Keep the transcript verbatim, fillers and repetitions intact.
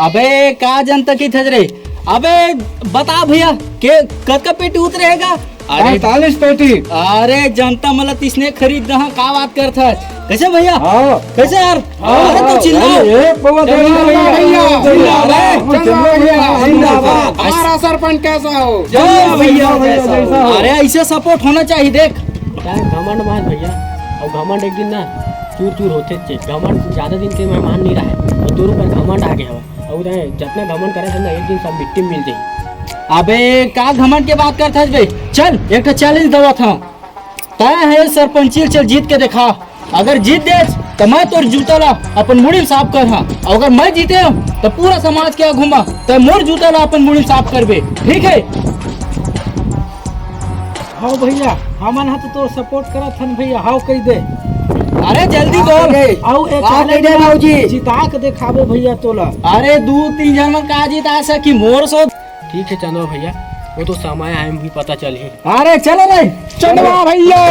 अबे का जनता की थज रे? अबे बता भैया, के कतका पेटी उतरे हे गा? अरे पैंतालीस पेटी। अरे जनता मन ला तइसने खरीद दहा, का बात करत हस? कैसे भैया? हाँ। कैसे यार? हाँ, अरे तो चिल्लाओ। अरे एक पौवा दे दो भैया। भैया, जिंदाबाद। अरे चंदवा भैया, जिंदाबाद। हमारा सरपंच कैसा हो? जय भैया, भैया, जैसा हो। अरे ऐसे सपोर्ट होना चाहिए देख। घमंड मत भैया, अउ घमंड एक दिन ना चूर चूर होथे। घमंड ज्यादा दिन के मेहमान नहीं रहे, अउ तोर ऊपर घमंड आ गया हवा। अउ तैं जतना घमंड करे ना, एक दिन सब मिट्टी में मिल जाही। अबे का घमंड के बात करत हस बे? चल एक ठो चैलेंज देवत हंव। तैं हे सरपंची, चल जीत के देखा। अगर जीत देस त मैं तोर जूता ला अपन मुड़ी में साफ करहा, अउ अगर मैं जीते हंव त पूरा समाज के आगू म तैं मोर जूता ला अपन मुड़ी में साफ करबे, ठीक हे? हव भैया, हमन ह तो तोर सपोर्ट करत हन भैया, हव कहि दे। अरे जल्दी बोल। अउ एक का कहि दे बाबूजी? जिता के देखाबो भैया तोला। अरे दू तीन झन मन का जिता सकी मोर सो। ठीक हे चंदवा भैया, वो तो समय आए में भी पता चलही। अरे चलो रे चंदवा भैया।